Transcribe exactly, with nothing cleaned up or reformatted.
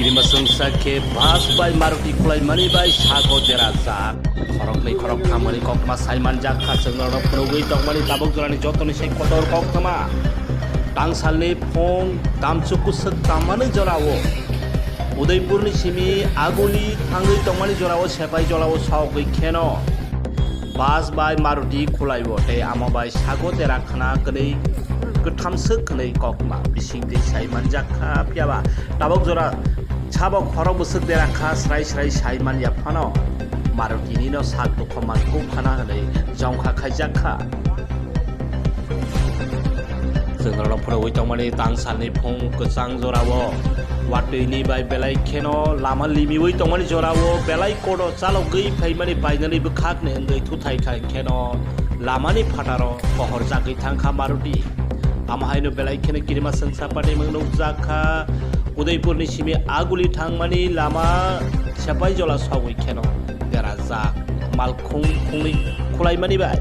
Kirima chwngsa khe bus bai Maruti khwlaimani bai sago derajak. Khoroknwi khoroktham hwnwi koktwma saimanjak kha, chwng norokno phunugwi tongmani tabuk jorani jotoni se kotor koktwma. Tangsalni phung tamchuk kwswk tamani jorao Udaipurni simi Aguli thangwi tongmani jorao sepai jolao sogwi kheno bus bai Maruti khwlaio tei amo bai sago dera khna kwnwi kwthamswk hwnwi koktwma bisingtwi saimanjak kha, phiyaba tabuk jora sabo khorok bwswk dera kha, srai srai saiman ya phano Maruti nino sak dukho mankuk khana hwnwi jongkha khaijak kha. Chwng norokno phunugwi tongmani tangsalni phung kwchang jorao watwini bai belai kheno lama limiwi tongmani jorao belai kodo chalogwi phaimani bainani bwkhakni wngwi thuthai kha, kheno lamani phataro pohor jagwi thang kha Maruti. Amo haino belai kheno kirima chwngsa patimung nukjak kha Udaipurni simi Aguli thangmani lama sepai jola sogwi kheno derajak malkhung khungni khwlaimani bai.